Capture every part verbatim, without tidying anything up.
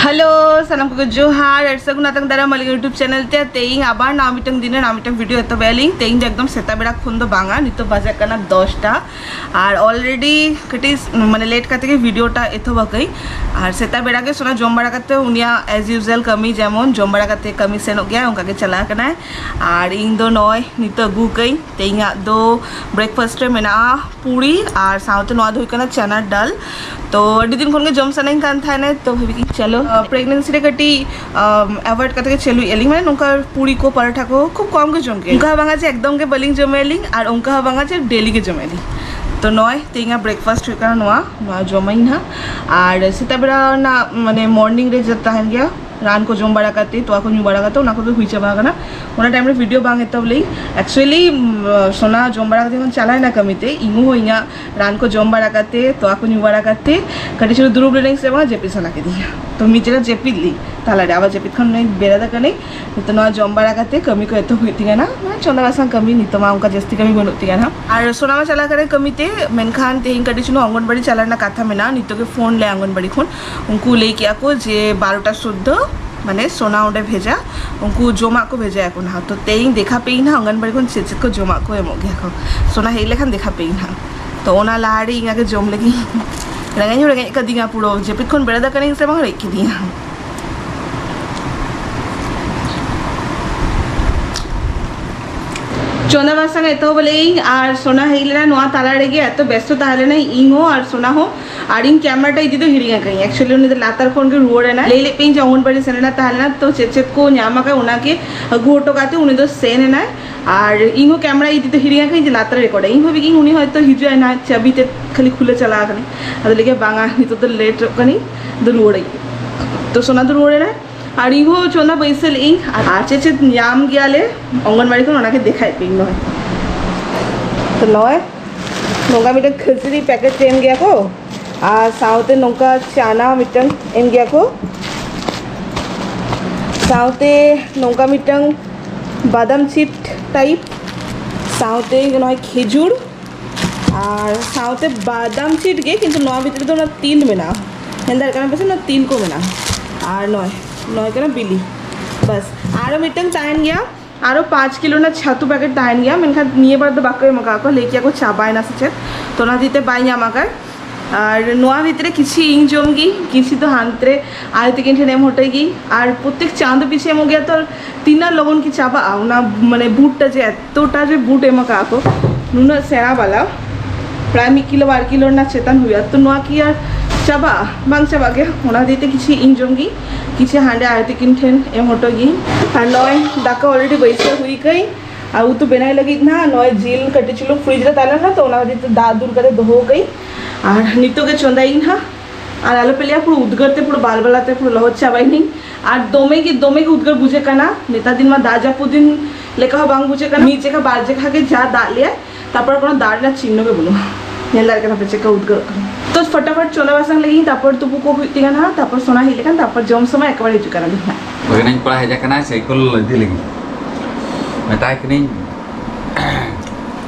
Hello, ᱥᱟᱱᱟᱢ ᱠᱚᱜᱮ ᱡᱚᱦᱟᱨ ᱟᱨ ᱥᱟᱹᱜᱩᱱ ᱟᱛᱟᱝ ᱫᱟᱨᱟᱢ ᱟᱞᱮ YouTube ᱪᱮᱱᱮᱞ ᱛᱮ᱾ ᱛᱮᱦᱮᱧ ᱟᱵᱟᱨ ᱱᱟᱣᱟ ᱢᱤᱫᱴᱟᱝ ᱫᱤᱱ ᱨᱮ ᱱᱟᱣᱟ ᱢᱤᱫᱴᱟᱝ ᱵᱷᱤᱰᱤᱭᱳ ᱮᱛᱚᱦᱚᱵ ᱟᱞᱤᱧ᱾ ᱛᱮᱦᱮᱧ ᱫᱚ ᱮᱠᱫᱚᱢ ᱥᱮᱛᱟᱜ ᱵᱮᱲᱟ ᱠᱷᱚᱱ ᱫᱚ ᱵᱟᱝᱟ, ᱱᱤᱛᱚᱜ ᱵᱟᱡᱟᱜ ᱠᱟᱱᱟ ᱫᱚᱥᱴᱟ᱾ ᱟᱨ ᱚᱞᱨᱮᱰᱤ ᱠᱟᱹᱴᱤᱡ ᱢᱟᱱᱮ ᱞᱮᱴ ᱠᱟᱛᱮ ᱜᱮ ᱵᱷᱤᱰᱤᱭᱳᱴᱟ ᱮᱛᱚᱦᱚᱵ ᱟᱠᱟᱹᱧ᱾ ᱟᱨ ᱥᱮᱛᱟᱜ ᱵᱮᱲᱟ ᱜᱮ ᱥᱳᱱᱟ ᱡᱚᱢ ᱵᱟᱲᱟ ᱠᱟᱛᱮ ᱩᱱᱤᱭᱟᱜ ᱮᱡ ᱤᱭᱩᱡᱩᱣᱟᱞ ᱠᱟᱹᱢᱤ, ᱡᱮᱢᱚᱱ ᱡᱚᱢ ᱵᱟᱲᱟ ᱠᱟᱛᱮ ᱠᱟᱹᱢᱤ ᱥᱮᱱᱚᱜ ᱜᱮᱭᱟ, ᱚᱱᱠᱟ ᱜᱮ ᱪᱟᱞᱟᱣ ᱠᱟᱱᱟᱭ᱾ ᱟᱨ ᱤᱧ ᱫᱚ ᱱᱚᱜᱼᱚᱭ ᱱᱤᱛᱚᱜ ᱟᱹᱜᱩ ᱠᱟᱹᱧ᱾ ᱛᱮᱦᱮᱧᱟᱜ ᱫᱚ ᱵᱨᱮᱠᱯᱷᱟᱥᱴ ᱨᱮ ᱢᱮᱱᱟᱜᱼᱟ ᱯᱩᱨᱤ, ᱟᱨ ᱥᱟᱶᱛᱮ ᱱᱚᱣᱟ ᱫᱚ ᱦᱩᱭᱩᱜ ᱠᱟᱱᱟ ᱪᱟᱱᱟ ᱰᱟᱞ᱾ ᱛᱚ ᱟᱹᱰᱤ ᱫᱤᱱ ᱠᱷᱚᱱ ᱜᱮ ᱡᱚᱢ ᱥᱟᱱᱟᱧ ᱠᱟᱱ ᱛᱟᱦᱮᱱᱟ, ᱛᱚ ᱵᱷᱟᱵᱤ ᱠᱤᱧ ᱪᱚᱞᱚ, ᱯᱨᱮᱜᱱᱮᱱᱥᱤ ᱨᱮ ᱠᱟᱹᱴᱤᱡ ᱮᱵᱷᱚᱭᱮᱰ ᱠᱟᱛᱮ ᱜᱮ ᱪᱟᱹᱞᱩᱭᱮᱫᱼᱟ ᱞᱤᱧ, ᱢᱟᱱᱮ ᱱᱚᱝᱠᱟ ᱯᱩᱨᱤ ᱠᱚ ᱯᱟᱨᱟᱴᱷᱟ ᱠᱚ ᱠᱷᱩᱵ ᱠᱚᱢ ᱜᱮ ᱡᱚᱢ ᱠᱮᱫ᱾ ᱚᱱᱠᱟ ᱦᱚᱸ ᱵᱟᱝᱟ ᱡᱮ ᱮᱠᱫᱚᱢ ᱜᱮ ᱵᱟᱹᱞᱤᱧ ᱡᱚᱢᱮᱫᱼᱟ ᱞᱤᱧ, ᱟᱨ ᱚᱱᱠᱟ ᱦᱚᱸ ᱵᱟᱝᱟ ᱡᱮ ᱰᱮᱞᱤ ᱜᱮ ᱡᱚᱢᱮᱫᱼᱟ ᱞᱤᱧ᱾ ᱛᱚ ᱱᱚᱜᱼᱚᱭ ᱛᱮᱦᱮᱧᱟᱜ ᱵᱨᱮᱠᱯᱷᱟᱥᱴ ᱦᱩᱭᱩᱜ ᱠᱟᱱᱟ ᱱᱚᱣᱟ, ᱱᱚᱣᱟ ᱡᱚᱢᱟᱹᱧ ᱱᱟᱦᱟᱜ᱾ ᱟᱨ ᱥᱮᱛᱟᱜ ᱵᱮᱲᱟ ᱨᱮᱱᱟᱜ ᱢᱟᱱᱮ ᱢᱚᱨᱱᱤᱝ ᱨᱮ ᱡᱮ ᱛᱟᱦᱮᱱ ᱜᱮᱭᱟ, ᱨᱟᱱ ᱠᱚ ᱡᱚᱢ ᱵᱟᱲᱟ ᱠᱟᱛᱮ, ᱛᱚᱣᱟ ᱠᱚ ᱧᱩ ᱵᱟᱲᱟ ᱠᱟᱛᱮ, ᱚᱱᱟ ᱠᱚᱫᱚ ᱦᱩᱭ ᱪᱟᱵᱟ ᱟᱠᱟᱱᱟ᱾ ᱚᱱᱟ ᱴᱟᱭᱤᱢ ᱨᱮ ᱵᱷᱤᱰᱤᱭᱳ ᱵᱟᱝ ᱮᱛᱚᱦᱚᱵ ᱞᱮᱫᱟᱹᱧ᱾ ᱮᱠᱪᱩᱭᱮᱞᱤ, ᱥᱳᱱᱟ ᱡᱚᱢ ᱵᱟᱲᱟ ᱠᱟᱛᱮ ᱡᱚᱠᱷᱚᱱ ᱪᱟᱞᱟᱣᱮᱱᱟ ᱠᱟᱹᱢᱤ ᱛᱮ, ᱤᱧ ᱦᱚᱸ ᱤᱧᱟᱹᱜ ᱨᱟᱱ ᱠᱚ ᱡᱚᱢ ᱵᱟᱲᱟ ᱠᱟᱛᱮ, ᱛᱚᱣᱟ ᱠᱚ ᱧᱩ ᱵᱟᱲᱟ ᱠᱟᱛᱮ, ᱠᱟᱹᱴᱤᱡ ᱪᱩᱞᱩ ᱫᱩᱲᱩᱵ ᱞᱮᱱᱟᱹᱧ ᱥᱮ ᱵᱟᱝ, ᱡᱟᱹᱯᱤᱫ ᱥᱟᱱᱟ ᱠᱤᱫᱤᱧᱟ᱾ ᱛᱚ ᱢᱤᱫ ᱡᱟᱭᱜᱟ ᱡᱟᱹᱯᱤᱫ ᱞᱤᱧ, ᱛᱟᱞᱟᱨᱮ ᱟᱵᱟᱨ ᱡᱟᱹᱯᱤᱫ ᱠᱷᱚᱱ ᱱᱚᱜᱼᱚᱭ ᱵᱮᱨᱮᱫ ᱟᱠᱟᱱᱟᱹᱧ᱾ ᱱᱤᱛᱚᱜ ᱱᱚᱣᱟ ᱡᱚᱢ ᱵᱟᱲᱟ ᱠᱟᱛᱮ ᱠᱟᱹᱢᱤ ᱠᱚ ᱮᱛᱚᱦᱚᱵ ᱦᱩᱭᱩᱜ ᱛᱤᱧᱟ ᱱᱟᱜ᱾ ᱱᱚᱣᱟ ᱪᱚᱸᱫᱟ ᱵᱟᱥᱟᱝ ᱠᱟᱹᱢᱤ, ᱱᱤᱛᱚᱜ ᱢᱟ ᱚᱱᱠᱟ ᱡᱟᱹᱥᱛᱤ ᱠᱟᱹᱢᱤ ᱵᱟᱹᱱᱩᱜ ᱛᱤᱧᱟ ᱱᱟᱜ᱾ ᱟᱨ ᱥᱳᱱᱟ ᱢᱟ ᱪᱟᱞᱟᱣ ᱠᱟᱱᱟᱭ ᱠᱟᱹᱢᱤ ᱛᱮ, ᱢᱮᱱᱠᱷᱟᱱ ᱛᱮᱦᱮᱧ ᱠᱟᱹᱴᱤᱡ ᱪᱩᱞᱩᱝ ᱚᱝᱜᱚᱱᱵᱟᱲᱤ ᱪᱟᱞᱟᱜ ᱨᱮᱱᱟᱜ ᱠᱟᱛᱷᱟ ᱢᱮᱱᱟᱜᱼᱟ᱾ ᱱᱤᱛᱚᱜ ᱜᱮ ᱯᱷᱳᱱ ᱞᱮ ᱚᱝᱜᱚᱱᱵᱟᱲᱤ ᱠᱷᱚᱱ, ᱩᱱᱠᱩ ᱞᱟᱹᱭ ᱠᱮᱜᱼᱟ ᱠᱚ ᱡᱮ ᱵᱟᱨᱚᱴᱟ ᱥᱩᱫᱽᱫᱷᱟᱹ ᱢᱟᱱᱮ ᱥᱳᱱᱟ ᱚᱸᱰᱮ ᱵᱷᱮᱡᱟ, ᱩᱱᱠᱩ ᱡᱚᱢᱟᱜ ᱠᱚ ᱵᱷᱮᱡᱟᱭᱟᱠᱚ ᱱᱟᱦᱟᱜ᱾ ᱛᱚ ᱛᱮᱦᱮᱧ ᱫᱮᱠᱷᱟ ᱯᱮᱭᱟᱹᱧ ᱱᱟᱦᱟᱜ ᱚᱝᱜᱚᱱᱵᱟᱲᱤ ᱠᱷᱚᱱ ᱪᱮᱫ ᱪᱮᱫ ᱠᱚ ᱡᱚᱢᱟᱜ ᱠᱚ ᱮᱢᱚᱜ ᱜᱮᱭᱟ ᱠᱚ᱾ ᱥᱳᱱᱟ ᱦᱮᱡ ᱞᱮᱠᱷᱟᱱ ᱫᱮᱠᱷᱟ ᱯᱮᱭᱟᱹᱧ ᱱᱟᱦᱟᱜ᱾ ᱛᱚ ᱚᱱᱟ ᱞᱟᱦᱟᱨᱮ ᱤᱧ ᱟᱜᱮ ᱡᱚᱢ ᱞᱟᱹᱜᱤᱫ᱾ ᱨᱮᱸᱜᱮᱡ ᱦᱚᱸ ᱨᱮᱸᱜᱮᱡ ᱠᱟᱫᱤᱧᱟ ᱯᱩᱨᱟᱹ, ᱡᱟᱹᱯᱤᱫ ᱠᱷᱚᱱ ᱵᱮᱨᱮᱫ ᱟᱠᱟᱱᱟᱹᱧ ᱥᱮ ᱵᱟᱝ, ᱨᱮᱸᱜᱮᱡ ᱠᱤᱫᱤᱧᱟ᱾ ᱪᱚᱸᱫᱟ ᱵᱟᱥᱟᱝ ᱮᱛᱚᱦᱚᱵ ᱞᱮᱜ ᱟᱹᱧ ᱟᱨ ᱥᱳᱱᱟ ᱦᱮᱡ ᱞᱮᱱᱟ᱾ ᱱᱚᱣᱟ ᱛᱟᱞᱟ ᱨᱮᱜᱮ ᱮᱛᱚ ᱵᱮᱥᱛᱚ ᱛᱟᱦᱮᱸ ᱞᱮᱱᱟᱭ, ᱤᱧ ᱦᱚᱸ ᱟᱨ ᱥᱳᱱᱟ ᱦᱚᱸ᱾ ᱟᱨ ᱤᱧ ᱠᱮᱢᱮᱨᱟᱴᱟ ᱤᱫᱤ ᱫᱚ ᱦᱤᱲᱤᱧ ᱟᱠᱟᱫᱟᱹᱧ᱾ ᱮᱠᱪᱩᱭᱮᱞᱤ ᱩᱱᱤ ᱫᱚ ᱞᱟᱛᱟᱨ ᱠᱷᱚᱱ ᱜᱮ ᱨᱩᱣᱟᱹᱲ ᱮᱱᱟᱭ᱾ ᱞᱟᱹᱭ ᱞᱮᱫ ᱯᱮᱭᱟᱹᱧ ᱡᱮ ᱚᱝᱜᱚᱱᱵᱟᱲᱤ ᱥᱮᱱ ᱨᱮᱱᱟᱜ ᱛᱟᱦᱮᱸ ᱞᱮᱱᱟ, ᱛᱚ ᱪᱮᱫ ᱪᱮᱫ ᱠᱚ ᱧᱟᱢ ᱟᱠᱟᱫ ᱚᱱᱟ ᱜᱮ ᱟᱹᱜᱩ ᱦᱚᱴᱚ ᱠᱟᱛᱮ ᱩᱱᱤ ᱫᱚ ᱥᱮᱱ ᱮᱱᱟᱭ᱾ ᱟᱨ ᱤᱧ ᱦᱚᱸ ᱠᱮᱢᱮᱨᱟ ᱤᱫᱤ ᱫᱚ ᱦᱤᱲᱤᱧ ᱟᱠᱟᱫᱟᱹᱧ, ᱡᱮ ᱞᱟᱛᱟᱨ ᱨᱮ ᱨᱮᱠᱚᱨᱰ᱾ ᱤᱧ ᱵᱷᱟᱵᱤ ᱠᱤᱧ ᱩᱱᱤ ᱦᱚᱭᱛᱳ ᱦᱤᱡᱩᱜ ᱟᱭ ᱱᱟᱦᱟᱜ, ᱪᱟᱹᱵᱤ ᱛᱮ ᱠᱷᱟᱹᱞᱤ ᱠᱷᱩᱞᱟᱹ ᱪᱟᱞᱟᱣ ᱟᱠᱟᱱᱟᱭ᱾ ᱟᱫᱚ ᱞᱟᱹᱭ ᱠᱮᱫᱟ, "ᱵᱟᱝᱟ, ᱱᱤᱛᱚᱜ ᱫᱚ ᱞᱮᱴᱚᱜ ᱠᱟᱹᱱᱟᱹᱧ, ᱟᱫᱚ ᱨᱩᱣᱟᱹᱲᱟᱹᱧ ᱯᱮ᱾" ᱛᱚ ᱥᱳᱱᱟ ᱫᱚ ᱨᱩᱣᱟᱹᱲ ᱮᱱᱟᱭ᱾ ᱟᱨ ᱤᱧ ᱦᱚᱸ ᱪᱚᱸᱫᱟ ᱵᱟᱹᱭᱥᱟᱹᱣ ᱞᱮᱫ ᱟᱹᱧ᱾ ᱟᱨ ᱟᱨ ᱪᱮᱫ ᱪᱮᱫ ᱧᱟᱢ ᱜᱮᱭᱟᱞᱮ ᱚᱝᱜᱚᱱᱵᱟᱲᱤ ᱠᱷᱚᱱ, ᱚᱱᱟᱜᱮ ᱫᱮᱠᱷᱟᱭᱮᱫ ᱯᱮᱭᱟᱹᱧ ᱱᱚᱜᱼᱚᱭ᱾ ᱛᱚ ᱱᱚᱜᱼᱚᱭ ᱱᱚᱝᱠᱟ ᱢᱤᱫᱴᱟᱝ ᱠᱷᱟᱹᱡᱟᱹᱲᱤ ᱯᱮᱠᱮᱴ ᱮᱢ ᱜᱮᱭᱟ ᱠᱚ, ᱟᱨ ᱥᱟᱶᱛᱮ ᱱᱚᱝᱠᱟ ᱪᱟᱱᱟ ᱢᱤᱫᱴᱟᱝ ᱮᱢ ᱜᱮᱭᱟ ᱠᱚ, ᱥᱟᱶᱛᱮ ᱱᱚᱝᱠᱟ ᱢᱤᱫᱴᱟᱝ ᱵᱟᱫᱟᱢ ᱪᱤᱯ ᱴᱟᱭᱤᱯ, ᱥᱟᱶᱛᱮ ᱱᱚᱜᱼᱚᱭ ᱠᱷᱮᱡᱩᱨ, ᱟᱨ ᱥᱟᱶᱛᱮ ᱵᱟᱫᱟᱢ ᱪᱤᱯ ᱜᱮ, ᱠᱤᱱᱛᱩ ᱱᱚᱣᱟ ᱵᱷᱤᱛᱨᱤ ᱫᱚ ᱚᱱᱟ ᱛᱤᱞ ᱢᱮᱱᱟᱜᱼᱟ᱾ ᱧᱮᱞ ᱫᱟᱲᱮᱭᱟᱜ ᱠᱟᱱᱟ ᱯᱮᱥᱮ, ᱚᱱᱟ ᱛᱤᱞ ᱠᱚ ᱢᱮᱱᱟᱜᱼᱟ᱾ ᱟᱨ ᱱᱚᱜᱼᱚᱭ ᱱᱚᱜᱼᱚᱭ ᱠᱟᱱᱟ ᱵᱤᱞᱤ᱾ ᱵᱟᱥ, ᱟᱨᱚ ᱢᱤᱫᱴᱟᱝ ᱛᱟᱦᱮᱱ ᱜᱮᱭᱟ, ᱟᱨᱚ ᱯᱟᱸᱪ ᱠᱤᱞᱳ ᱨᱮᱱᱟᱜ ᱪᱷᱟᱛᱩ ᱯᱮᱠᱮᱴ ᱛᱟᱦᱮᱱ ᱜᱮᱭᱟ, ᱢᱮᱱᱠᱷᱟᱱ ᱱᱤᱭᱟᱹ ᱵᱟᱨ ᱫᱚ ᱵᱟᱠᱚ ᱮᱢ ᱟᱠᱟᱫ ᱠᱚᱣᱟ, ᱞᱟᱹᱭ ᱠᱮᱭᱟ ᱠᱚ ᱪᱟᱵᱟᱭᱮᱱᱟ ᱥᱮ ᱪᱮᱫ, ᱛᱚ ᱚᱱᱟ ᱦᱚᱛᱮᱡ ᱛᱮ ᱵᱟᱭ ᱧᱟᱢ ᱟᱠᱟᱫ᱾ ᱟᱨ ᱱᱚᱣᱟ ᱵᱷᱤᱛᱨᱤ ᱠᱤᱪᱷᱤ ᱤᱧ ᱡᱚᱢ ᱜᱤ, ᱠᱤᱪᱷᱤ ᱫᱚ ᱦᱟᱱᱛᱮ ᱨᱮ ᱟᱭᱳ ᱛᱟᱹᱠᱤᱱ ᱴᱷᱮᱱ ᱮᱢ ᱦᱚᱴᱚᱭ ᱜᱤ᱾ ᱟᱨ ᱯᱨᱚᱛᱮᱠ ᱪᱟᱸᱫᱚ ᱯᱤᱪᱷᱮ ᱮᱢᱚᱜ ᱜᱮᱭᱟ ᱛᱚ, ᱛᱤᱱᱟᱹᱜ ᱞᱚᱜᱚᱱ ᱠᱤ ᱪᱟᱵᱟᱜᱼᱟ ᱚᱱᱟ, ᱢᱟᱱᱮ ᱵᱩᱴ ᱴᱟ ᱡᱮ ᱮᱛᱚᱴᱟ ᱡᱮ ᱵᱩᱴ ᱮᱢ ᱟᱠᱟᱫ ᱠᱚ, ᱱᱩᱱᱟᱹᱜ ᱥᱮᱬᱟ ᱵᱟᱞᱟ, ᱯᱨᱟᱭ ᱢᱤᱫ ᱠᱤᱞᱳ ᱵᱟᱨ ᱠᱤᱞᱳ ᱨᱮᱱᱟᱜ ᱪᱮᱛᱟᱱ ᱦᱩᱭᱩᱜᱼᱟ, ᱛᱚ ᱱᱚᱣᱟ ᱠᱤ ᱟᱨ ᱪᱟᱵᱟᱜᱼᱟ? ᱵᱟᱝ ᱪᱟᱵᱟᱜ ᱜᱮᱭᱟ᱾ ᱚᱱᱟ ᱦᱚᱛᱮᱡ ᱛᱮ ᱠᱤᱪᱷᱤ ᱤᱧ ᱡᱚᱢ ᱜᱤ, ᱠᱤᱪᱷᱤ ᱦᱟᱸᱰᱮ ᱟᱭᱳ ᱛᱟᱹᱠᱤᱱ ᱴᱷᱮᱱ ᱮᱢ ᱦᱚᱴᱚ ᱜᱤ᱾ ᱟᱨ ᱱᱚᱜᱼᱚᱭ ᱫᱟᱠᱟ already ᱵᱟᱹᱭᱥᱟᱹᱣ ᱦᱩᱭ ᱠᱟᱹᱧ᱾ ᱟᱨ ᱩᱛᱩ ᱵᱮᱱᱟᱣ ᱞᱟᱹᱜᱤᱫ ᱱᱟᱦᱟᱜ ᱱᱚᱜᱼᱚᱭ ᱡᱤᱞ ᱠᱟᱹᱴᱤᱡ ᱪᱩᱞᱩᱝ ᱯᱷᱨᱤᱡᱽ ᱨᱮ ᱛᱟᱦᱮᱸ ᱞᱮᱱᱟ, ᱛᱚ ᱚᱱᱟ ᱠᱷᱟᱹᱛᱤᱨ ᱛᱮ ᱫᱟᱜ ᱫᱩᱞ ᱠᱟᱛᱮ ᱫᱚᱦᱚ ᱠᱟᱹᱧ᱾ ᱟᱨ ᱱᱤᱛᱚᱜ ᱜᱮ ᱪᱚᱸᱫᱟᱭᱤᱧ ᱱᱟᱦᱟᱜ᱾ ᱟᱨ ᱟᱞᱚᱯᱮ ᱞᱟᱹᱭᱟ, ᱯᱩᱨᱟᱹ ᱩᱫᱽᱜᱟᱹᱨ ᱛᱮ ᱯᱩᱨᱟᱹ ᱵᱟᱞᱵᱟᱞᱟ ᱛᱮ ᱯᱩᱨᱟᱹ ᱞᱚᱦᱚᱫ ᱪᱟᱵᱟᱭᱤᱱᱟᱹᱧ᱾ ᱟᱨ ᱫᱚᱢᱮ ᱜᱮ, ᱫᱚᱢᱮ ᱜᱮ ᱩᱫᱽᱜᱟᱹᱨ ᱵᱩᱡᱷᱟᱹᱜ ᱠᱟᱱᱟ᱾ ᱱᱮᱛᱟᱨ ᱫᱤᱱ ᱢᱟ ᱫᱟᱜ ᱡᱟᱹᱯᱩᱫ ᱫᱤᱱ ᱞᱮᱠᱟ ᱦᱚᱸ ᱵᱟᱝ ᱵᱩᱡᱷᱟᱹᱜ ᱠᱟᱱᱟ᱾ ᱢᱤᱫ ᱡᱮᱠᱷᱟ ᱵᱟᱨ ᱡᱮᱠᱷᱟ ᱜᱮ ᱡᱟ ᱫᱟᱜ ᱞᱮᱭᱟᱭ, ᱛᱟᱨᱯᱚᱨ ᱠᱳᱱᱳ ᱫᱟᱜ ᱨᱮᱱᱟᱜ ᱪᱤᱱᱦᱚ ᱜᱮ ᱵᱟᱹᱱᱩᱜᱼᱟ᱾ ᱧᱮᱞ ᱫᱟᱲᱮᱭᱟᱜ ᱠᱟᱱᱟ ᱯᱮ ᱪᱮᱫᱠᱟ ᱩᱫᱽᱜᱟᱹᱨᱚᱜ ᱠᱟᱱᱟ᱾ ᱛᱚ ᱯᱷᱚᱴᱟᱯᱷᱚᱴ ᱪᱚᱸᱫᱟ ᱵᱟᱥᱟᱝ ᱞᱟᱹᱜᱤᱫ, ᱛᱟᱨᱯᱚᱨ ᱛᱩᱯᱩ ᱠᱚ ᱦᱩᱭᱩᱜ ᱛᱤᱧᱟ ᱱᱟᱦᱟᱜ, ᱛᱟᱨᱯᱚᱨ ᱥᱳᱱᱟ ᱦᱮᱡ ᱞᱮᱠᱷᱟᱱ ᱛᱟᱨᱯᱚᱨ ᱡᱚᱢ ᱥᱚᱢᱚᱭ ᱮᱠᱮᱵᱟᱨᱮ ᱦᱤᱡᱩᱜ ᱠᱟᱱᱟ ᱱᱟᱦᱟᱜ᱾ ᱦᱩᱭᱱᱟᱹᱧ ᱠᱚᱲᱟ ᱦᱮᱡ ᱟᱠᱟᱱᱟᱭ ᱥᱟᱭᱠᱮᱞ ᱤᱫᱤ ᱞᱟᱹᱜᱤᱫ, ᱢᱮᱛᱟᱭ ᱠᱟᱹᱱᱟᱹᱧ,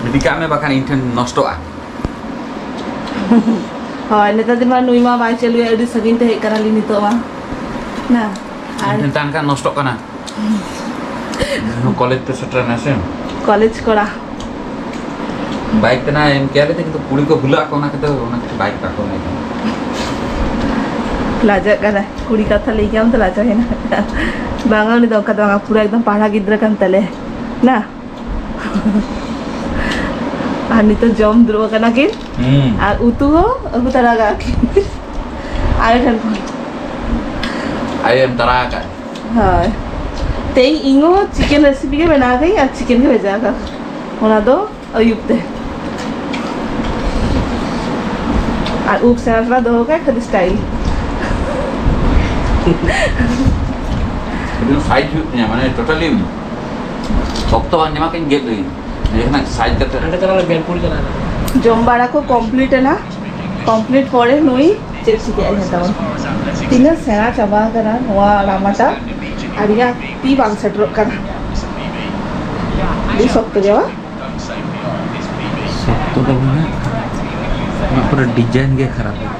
"ᱤᱫᱤ ᱠᱟᱜ ᱢᱮ, ᱵᱟᱠᱷᱟᱱ ᱤᱧ ᱴᱷᱮᱱ ᱱᱚᱥᱴᱚᱜᱼᱟ᱾" ᱦᱳᱭ, ᱱᱮᱛᱟᱨ ᱫᱤᱱ ᱢᱟ ᱱᱩᱭ ᱢᱟ ᱵᱟᱭ ᱪᱟᱹᱞᱩᱭᱟ, ᱟᱹᱰᱤ ᱥᱟᱺᱜᱤᱧ ᱛᱮ ᱦᱮᱡ ᱠᱟᱱᱟᱞᱤᱧ ᱱᱤᱛᱚᱜ ᱢᱟ᱾ ᱱᱟ, ᱟᱨ ᱤᱧ ᱴᱷᱮᱱ ᱛᱟᱦᱮᱱ ᱠᱷᱟᱱ ᱱᱚᱥᱴᱚᱜ ᱠᱟᱱᱟ᱾ ᱠᱚᱞᱮᱡᱽ ᱯᱮ ᱥᱮᱴᱮᱨ ᱮᱱᱟ ᱥᱮ? ᱠᱚᱞᱮᱡᱽ ᱠᱚᱲᱟ᱾ ᱵᱟᱭᱤᱠ ᱛᱮ ᱱᱟ ᱮᱢ ᱠᱮᱭᱟ ᱞᱮ, ᱠᱤᱱᱛᱩ ᱠᱩᱲᱤ ᱠᱚ ᱵᱷᱩᱞᱟᱹᱜ ᱟᱠᱚ, ᱚᱱᱟ ᱠᱷᱟᱹᱛᱤᱨ, ᱚᱱᱟ ᱠᱷᱟᱹᱛᱤᱨ ᱵᱟᱭᱤᱠ ᱵᱟᱠᱚ ᱮᱢ ᱠᱟᱱᱟ᱾ ᱞᱟᱡᱟᱜ ᱠᱟᱱᱟ, ᱠᱩᱲᱤ ᱠᱟᱛᱷᱟ ᱞᱟᱹᱭ ᱠᱮᱜᱼᱟᱢ ᱛᱚ ᱞᱟᱡᱟᱣ ᱮᱱᱟ᱾ ᱵᱟᱝᱟ, ᱩᱱᱤ ᱫᱚ ᱚᱱᱠᱟ ᱫᱚ ᱵᱟᱝᱟ, ᱯᱩᱨᱟᱹ ᱮᱠᱫᱚᱢ ᱯᱟᱲᱦᱟ ᱜᱤᱫᱽᱨᱟᱹ ᱠᱟᱱ ᱛᱟᱞᱮ ᱱᱟ᱾ ᱟᱨ ᱱᱤᱛᱚᱜ ᱡᱚᱢ ᱫᱩᱲᱩᱵ ᱟᱠᱟᱱᱟ ᱠᱤᱱ᱾ ᱦᱩᱸ᱾ ᱟᱨ ᱩᱛᱩ ᱦᱚᱸ ᱟᱹᱜᱩ ᱛᱟᱨᱟ ᱠᱟᱜ ᱠᱤᱱ᱾ ᱟᱭᱳ ᱴᱷᱮᱱ ᱠᱷᱚᱱ᱾ ᱟᱭᱳ ᱮᱢ ᱛᱟᱨᱟ ᱟᱠᱟᱫ᱾ ᱦᱳᱭ᱾ ᱛᱮᱦᱮᱧ ᱤᱧ ᱦᱚᱸ ᱪᱤᱠᱮᱱ ᱨᱮᱥᱤᱯᱤ ᱜᱮ ᱵᱮᱱᱟᱣ ᱠᱟᱹᱧ ᱟᱨ ᱪᱤᱠᱮᱱ ᱜᱮ ᱵᱷᱮᱡᱟ ᱟᱠᱟᱫ᱾ ᱚᱱᱟ ᱫᱚ ᱟᱹᱭᱩᱵ ᱛᱮ᱾ ᱟᱨ ᱩᱵ ᱥᱮᱬᱟ ᱥᱮᱬᱟ ᱫᱚᱦᱚ ᱠᱟᱜ ᱠᱷᱟᱹᱞᱤ ᱥᱴᱟᱭᱤᱞ᱾ ᱟᱹᱰᱤ ᱥᱟᱭᱤᱡ ᱦᱩᱭᱩᱜ ᱛᱤᱧᱟ, ᱢᱟᱱᱮ ᱴᱳᱴᱟᱞᱤ ᱚᱠᱛᱚ ᱵᱟᱝ ᱧᱟᱢᱟ ᱠᱤᱱ ᱜᱮᱫ ᱞᱟᱹᱜᱤᱫ᱾ ᱡᱚᱠᱷᱚᱱ ᱥᱟᱭᱤᱡ ᱠᱟᱛᱮ ᱦᱟᱸᱰᱮ ᱪᱟᱞᱟᱣ ᱞᱮ ᱵᱮᱞᱯᱩᱨ ᱪᱟᱞᱟᱣ ᱮᱱᱟ᱾ ᱡᱚᱢ ᱵᱟᱲᱟ ᱠᱚ ᱠᱚᱢᱯᱞᱤᱴ ᱮᱱᱟ᱾ ᱠᱚᱢᱯᱞᱤᱴ ᱯᱚᱨᱮ ᱱᱩᱭ ᱪᱮᱫ ᱪᱤᱠᱟᱹᱜ ᱟᱭ ᱦᱟᱛᱟᱣᱟ᱾ ᱛᱤᱱᱟᱹᱜ ᱥᱮᱬᱟ ᱪᱟᱵᱟ ᱟᱠᱟᱱᱟ ᱱᱚᱣᱟ ᱨᱟᱢᱟᱴᱟ, ᱟᱨ ᱤᱧᱟᱹᱜ ᱛᱤ ᱵᱟᱝ ᱥᱮᱴᱮᱨᱚᱜ ᱠᱟᱱᱟ᱾ ᱟᱹᱰᱤ ᱥᱚᱠᱛᱚ ᱜᱮ ᱵᱟᱝ? ᱥᱚᱠᱛᱚ ᱫᱚ ᱵᱟᱝᱟ, ᱚᱱᱟ ᱯᱚᱨᱮ ᱰᱤᱡᱟᱭᱤᱱ ᱜᱮ ᱠᱷᱟᱨᱟᱯ ᱜᱮᱭᱟ᱾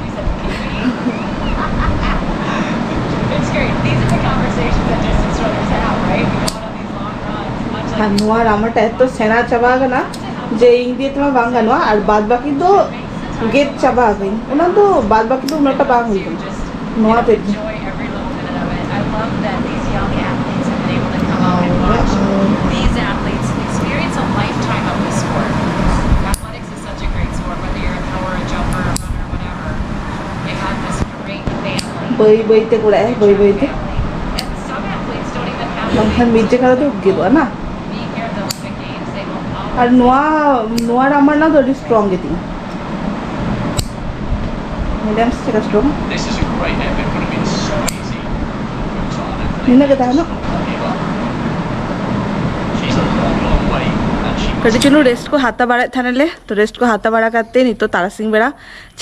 ᱟᱨ ᱱᱚᱣᱟ ᱨᱟᱢᱟᱴᱟ ᱮᱛᱚ ᱥᱮᱬᱟ ᱪᱟᱵᱟ ᱟᱠᱟᱱᱟ ᱡᱮ ᱤᱧ ᱫᱤᱭᱮ ᱛᱮᱢᱟ ᱵᱟᱝ ᱜᱟᱱᱚᱜᱼᱟ, ᱟᱨ ᱵᱟᱫ ᱵᱟᱹᱠᱤ ᱫᱚ ᱜᱮᱫ ᱪᱟᱵᱟ ᱟᱠᱟᱫᱟᱹᱧ, ᱚᱱᱟ ᱫᱚ ᱵᱟᱫ ᱵᱟᱹᱠᱤ ᱫᱚ ᱩᱱᱟᱹᱜᱴᱟ ᱵᱟᱝ ᱦᱩᱭ ᱠᱟᱱᱟ ᱱᱚᱣᱟ ᱛᱮᱫ ᱜᱮ᱾ Enjoy every little minute of it. I love that these young athletes have been able to come out and watch these athletes experience a lifetime of this sport. Athletics is such a great sport, whether you're a thrower, a jumper, a runner, whatever. They have this great family. ᱵᱟᱹᱭ ᱵᱟᱹᱭ ᱛᱮ ᱠᱚᱲᱟᱜ ᱟᱭ, ᱵᱟᱹᱭ ᱵᱟᱹᱭ ᱛᱮ᱾ And some athletes don't even have ᱵᱟᱝᱠᱷᱟᱱ ᱢᱤᱫ ᱡᱟᱭᱜᱟ ᱨᱮᱫᱚ ᱜᱮᱫᱚᱜᱼᱟ ᱱᱟ᱾ Being here at the Olympic Games, they will R always ᱱᱚᱣᱟ, ᱱᱚᱣᱟ ᱨᱟᱢᱟᱱᱟ ᱫᱚ ᱟᱹᱰᱤ strong ᱜᱮᱛᱤᱧᱟ᱾ ᱧᱮᱞᱮᱢ ᱥᱮ ᱪᱮᱫ ᱞᱮᱠᱟ strong? This is a great effort, but I mean, it's so easy. ᱱᱤᱱᱟᱹᱜ ᱜᱮ ᱛᱟᱦᱮᱱᱟ᱾ She's a long, long way, and she ᱠᱟᱹᱴᱤᱡ ᱪᱩᱞᱩᱝ rest ᱠᱚ ᱦᱟᱛᱟᱣ ᱵᱟᱲᱟᱭᱮᱫ ᱛᱟᱦᱮᱱᱟᱞᱮ, ᱛᱚ rest ᱠᱚ ᱦᱟᱛᱟᱣ ᱵᱟᱲᱟ ᱠᱟᱛᱮ ᱱᱤᱛᱚᱜ ᱛᱟᱨᱟᱥᱤᱧ ᱵᱮᱲᱟ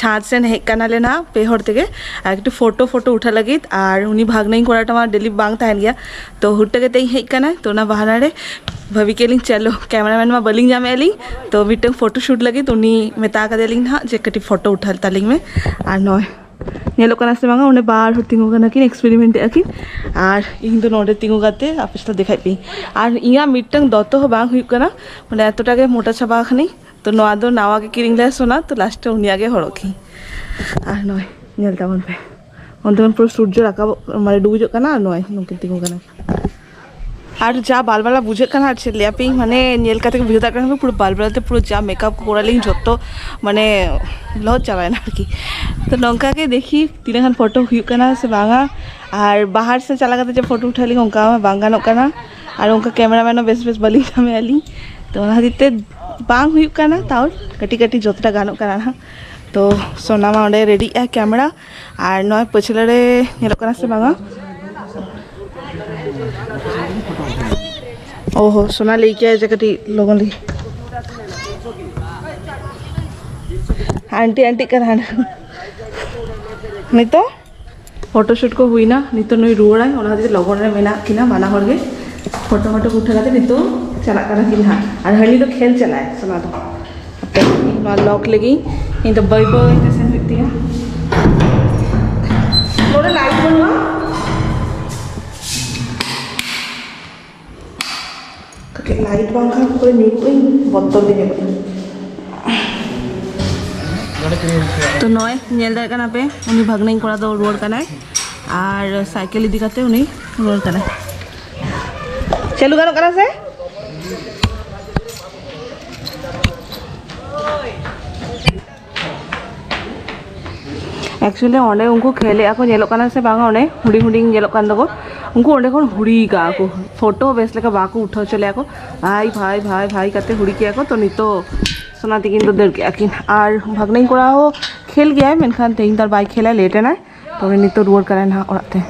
ᱪᱷᱟᱸᱫᱽ ᱥᱮᱱ ᱦᱮᱡ ᱠᱟᱱᱟᱞᱮ ᱱᱟᱦᱟᱜ ᱯᱮ ᱦᱚᱲ ᱛᱮᱜᱮ, ᱟᱨ ᱠᱟᱹᱴᱤᱡ ᱯᱷᱳᱴᱳ ᱯᱷᱳᱴᱳ ᱩᱴᱷᱟᱹ ᱞᱟᱹᱜᱤᱫ᱾ ᱟᱨ ᱩᱱᱤ ᱵᱷᱟᱜᱽᱱᱟᱧ ᱠᱚᱲᱟᱴᱟ ᱢᱟ daily ᱵᱟᱝ ᱛᱟᱦᱮᱱ ᱜᱮᱭᱟ, ᱛᱚ ᱦᱩᱴ ᱠᱟᱛᱮ ᱤᱧ ᱦᱮᱡ ᱠᱟᱱᱟ, ᱛᱚ ᱚᱱᱟ ᱵᱟᱦᱟᱱᱟ ᱨᱮ ᱵᱷᱟᱹᱵᱤ ᱠᱮᱫ ᱞᱤᱧ ᱪᱚᱞᱚ cameraman ᱢᱟ ᱵᱟᱹᱞᱤᱧ ᱧᱟᱢᱮᱫ ᱞᱤᱧ, ᱛᱚ ᱢᱤᱫᱴᱟᱝ ᱯᱷᱳᱴᱳ ᱥᱩᱴ ᱞᱟᱹᱜᱤᱫ ᱩᱱᱤ ᱢᱮᱛᱟ ᱠᱟᱫᱮᱭᱟᱞᱤᱧ ᱱᱟᱦᱟᱜ ᱡᱮ ᱠᱟᱹᱴᱤᱡ ᱯᱷᱳᱴᱳ ᱩᱴᱷᱟᱹ ᱛᱟᱹᱞᱤᱧ ᱢᱮ᱾ ᱟᱨ ᱱᱚᱜᱼᱚᱭ ᱧᱮᱞᱚᱜ ᱠᱟᱱᱟ ᱥᱮ ᱵᱟᱝᱟ, ᱚᱸᱰᱮ ᱵᱟᱨ ᱦᱚᱲ ᱛᱤᱸᱜᱩ ᱠᱟᱱᱟ ᱠᱤᱱ, experiment ᱮᱫᱼᱟ ᱠᱤᱱ, ᱟᱨ ᱤᱧ ᱫᱚ ᱱᱚᱰᱮ ᱛᱤᱸᱜᱩ ᱠᱟᱛᱮ ᱟᱯᱮ ᱥᱟᱛᱮ ᱫᱮᱠᱷᱟᱭᱮᱫ ᱯᱮᱭᱟᱹᱧ᱾ ᱟᱨ ᱤᱧᱟᱹᱜ ᱢᱤᱫᱴᱟᱝ ᱫᱚᱛᱚ ᱦᱚᱸ ᱵᱟᱝ ᱦᱩᱭᱩᱜ ᱠᱟᱱᱟ, ᱢᱟᱱᱮ ᱮᱛᱚᱴᱟ ᱜᱮ ᱢᱚᱴᱟ ᱪᱟᱵᱟ ᱟᱠᱟᱱᱟᱹᱧ᱾ ᱛᱚ ᱱᱚᱣᱟ ᱫᱚ ᱱᱟᱣᱟ ᱜᱮ ᱠᱤᱨᱤᱧ ᱞᱮᱫᱼᱟ ᱥᱳᱱᱟ, ᱛᱚ last ᱨᱮ ᱩᱱᱤᱭᱟᱜ ᱜᱮ ᱦᱚᱨᱚᱜ ᱠᱤᱧ᱾ ᱟᱨ ᱱᱚᱜᱼᱚᱭ ᱧᱮᱞ ᱛᱟᱵᱚᱱ ᱯᱮ, ᱚᱱᱛᱮ ᱠᱷᱚᱱ ᱯᱩᱨᱟᱹ ᱥᱩᱨᱡᱚ ᱨᱟᱠᱟᱵᱚᱜ, ᱢᱟᱱᱮ ᱰᱩᱵᱩᱡᱚᱜ ᱠᱟᱱᱟ, ᱟᱨ ᱱᱚᱜᱼᱚᱭ ᱱᱩᱠᱤᱱ ᱛᱤᱸᱜᱩ ᱠᱟᱱᱟ᱾ ᱟᱨ ᱡᱟ ᱵᱟᱞᱵᱟᱞᱟ ᱵᱩᱡᱷᱟᱹᱜ ᱠᱟᱱᱟ, ᱟᱨ ᱪᱮᱫ ᱞᱟᱹᱭᱟᱯᱮ, ᱢᱟᱱᱮ ᱧᱮᱞ ᱠᱟᱛᱮ ᱜᱮ ᱵᱩᱡᱷᱟᱹᱣ ᱫᱟᱲᱮᱭᱟᱜ ᱠᱟᱱᱟ ᱯᱩᱨᱟᱹ ᱵᱟᱞᱵᱟᱞᱟ ᱛᱮ ᱯᱩᱨᱟᱹ ᱡᱟ ᱢᱮᱠᱟᱯ ᱠᱚ ᱠᱚᱨᱟᱣ ᱞᱤᱧ ᱡᱷᱚᱛᱚ ᱢᱟᱱᱮ ᱞᱚᱦᱚᱫ ᱪᱟᱵᱟᱭᱮᱱᱟ ᱟᱨᱠᱤ᱾ ᱛᱚ ᱱᱚᱝᱠᱟ ᱜᱮ ᱫᱮᱠᱷᱤ ᱛᱤᱱᱟᱹᱜ ᱜᱟᱱ ᱯᱷᱳᱴᱳ ᱦᱩᱭᱩᱜ ᱠᱟᱱᱟ ᱥᱮ ᱵᱟᱝᱟ, ᱟᱨ ᱵᱟᱦᱟᱨ ᱥᱮᱫ ᱪᱟᱞᱟᱣ ᱠᱟᱛᱮ ᱡᱮ ᱯᱷᱳᱴᱳ ᱩᱴᱷᱟᱹᱣ ᱞᱤᱧ ᱚᱱᱠᱟ ᱢᱟ ᱵᱟᱝ ᱜᱟᱱᱚᱜ ᱠᱟᱱᱟ, ᱟᱨ ᱚᱱᱠᱟ cameraman ᱦᱚᱸ ᱵᱮᱥ ᱵᱮᱥ ᱵᱟᱹᱞᱤᱧ ᱧᱟᱢᱮᱫᱼᱟ ᱞᱤᱧ, ᱛᱚ ᱚᱱᱟ ᱠᱷᱟᱹᱛᱤᱨ ᱛᱮ ᱵᱟᱝ ᱦᱩᱭᱩᱜ ᱠᱟᱱᱟ, ᱛᱟᱣ ᱠᱟᱹᱴᱤᱡ ᱠᱟᱹᱴᱤᱡ ᱡᱚᱛᱚᱴᱟ ᱜᱟᱱᱚᱜ ᱠᱟᱱᱟ ᱱᱟᱦᱟᱜ᱾ ᱛᱚ ᱥᱳᱱᱟ ᱢᱟ ᱚᱸᱰᱮ ᱨᱮᱰᱤᱜᱼᱟ ᱠᱮᱢᱮᱨᱟ, ᱟᱨ ᱱᱚᱜᱼᱚᱭ ᱯᱟᱹᱪᱷᱞᱟᱹ ᱨᱮ ᱧᱮᱞᱚᱜ ᱠᱟᱱᱟ ᱥᱮ ᱵᱟᱝᱟ? ᱚ ᱦᱚ, ᱥᱳᱱᱟ ᱞᱟᱹᱭ ᱠᱮᱜᱼᱟᱭ ᱡᱮ ᱠᱟᱹᱴᱤᱡ ᱞᱚᱜᱚᱱ ᱞᱟᱹᱭ᱾ ᱟᱱᱴᱤ ᱟᱱᱴᱤᱜ ᱠᱟᱱᱟ ᱦᱟᱱᱟ᱾ ᱱᱤᱛᱚᱜ ᱯᱷᱳᱴᱳ ᱥᱩᱴ ᱠᱚ ᱦᱩᱭᱱᱟ, ᱱᱤᱛᱚᱜ ᱱᱩᱭ ᱨᱩᱣᱟᱹᱲᱟᱭ, ᱚᱱᱟ ᱠᱷᱟᱹᱛᱤᱨ ᱛᱮ ᱞᱚᱜᱚᱱ ᱨᱮ ᱢᱮᱱᱟᱜ ᱠᱤᱱᱟ ᱵᱟᱱᱟ ᱦᱚᱲ ᱜᱮ᱾ ᱯᱷᱳᱴᱳ ᱢᱳᱴᱳ ᱩᱴᱷᱟᱹ ᱠᱟᱛᱮ ᱱᱤᱛᱚᱜ ᱪᱟᱞᱟᱜ ᱠᱟᱱᱟ ᱠᱤᱱ ᱦᱟᱸᱜ, ᱟᱨ ᱦᱟᱹᱱᱤ ᱫᱚ ᱠᱷᱮᱞ ᱪᱟᱞᱟᱜᱼᱟᱭ ᱥᱳᱱᱟ ᱫᱚ᱾ ᱦᱟᱯᱮ, ᱱᱚᱣᱟ ᱞᱚᱠ ᱞᱮᱜᱤᱧ, ᱤᱧ ᱫᱚ ᱵᱟᱹᱭ ᱵᱟᱹᱭ ᱛᱮ ᱥᱮᱱ ᱦᱩᱭᱩᱜ ᱛᱤᱧᱟ᱾ ᱱᱚᱰᱮ ᱞᱟᱭᱤᱴ ᱵᱟᱹᱱᱩᱜᱼᱟ᱾ ᱞᱟᱭᱤᱴ ᱵᱟᱝᱠᱷᱟᱱ ᱯᱩᱨᱟᱹ ᱧᱩᱨᱩᱜ ᱟᱹᱧ, ᱵᱚᱛᱚᱨ ᱜᱮ ᱧᱩᱨᱩᱜ ᱟᱹᱧ᱾ ᱛᱚ ᱱᱚᱜᱼᱚᱭ ᱧᱮᱞ ᱫᱟᱲᱮᱭᱟᱜ ᱠᱟᱱᱟ ᱯᱮ, ᱩᱱᱤ ᱵᱷᱟᱜᱽᱱᱟᱧ ᱠᱚᱲᱟ ᱫᱚ ᱨᱩᱣᱟᱹᱲ ᱠᱟᱱᱟᱭ᱾ ᱟᱨ ᱥᱟᱭᱠᱮᱞ ᱤᱫᱤ ᱠᱟᱛᱮ ᱩᱱᱤ ᱨᱩᱣᱟᱹᱲ ᱠᱟᱱᱟᱭ᱾ ᱪᱟᱹᱞᱩ ᱜᱟᱱᱚᱜ ᱠᱟᱱᱟ ᱥᱮ? ᱮᱠᱪᱩᱭᱮᱞᱤ ᱚᱸᱰᱮ ᱩᱱᱠᱩ ᱠᱷᱮᱞᱮᱜᱼᱟ ᱠᱚ, ᱧᱮᱞᱚᱜ ᱠᱟᱱᱟ ᱥᱮ ᱵᱟᱝᱟ? ᱚᱸᱰᱮ ᱦᱩᱰᱤᱧ ᱦᱩᱰᱤᱧ ᱧᱮᱞᱚᱜ ᱠᱟᱱ ᱫᱚᱠᱚ, ᱩᱱᱠᱩ ᱚᱸᱰᱮ ᱠᱷᱚᱱ ᱦᱩᱲᱤ ᱠᱟᱜᱼᱟ ᱠᱚ, ᱯᱷᱳᱴᱳ ᱵᱮᱥ ᱞᱮᱠᱟ ᱵᱟᱠᱚ ᱩᱴᱷᱟᱹᱣ ᱦᱚᱪᱚ ᱞᱮᱜᱼᱟ ᱠᱚ᱾ ᱵᱷᱟᱭ ᱵᱷᱟᱭ ᱵᱷᱟᱭ ᱵᱷᱟᱭ ᱠᱟᱛᱮ ᱦᱩᱲᱤ ᱠᱮᱜᱼᱟ ᱠᱚ᱾ ᱛᱚ ᱱᱤᱛᱚᱜ ᱥᱳᱱᱟ ᱛᱤᱠᱤᱱ ᱫᱚ ᱫᱟᱹᱲ ᱠᱮᱜᱼᱟ ᱠᱤᱱ᱾ ᱟᱨ ᱵᱷᱟᱜᱽᱱᱟᱧ ᱠᱚᱲᱟ ᱦᱚᱸ ᱠᱷᱮᱞ ᱜᱮᱭᱟᱭ, ᱢᱮᱱᱠᱷᱟᱱ ᱛᱮᱦᱮᱧ ᱫᱚ ᱟᱨ ᱵᱟᱭ ᱠᱷᱮᱞᱟ, ᱞᱮᱴ ᱮᱱᱟᱭ᱾ ᱛᱚ ᱩᱱᱤ ᱱᱤᱛᱚᱜ ᱨᱩᱣᱟᱹᱲ ᱠᱟᱱᱟᱭ ᱱᱟᱦᱟᱜ ᱚᱲᱟᱜ ᱛᱮ᱾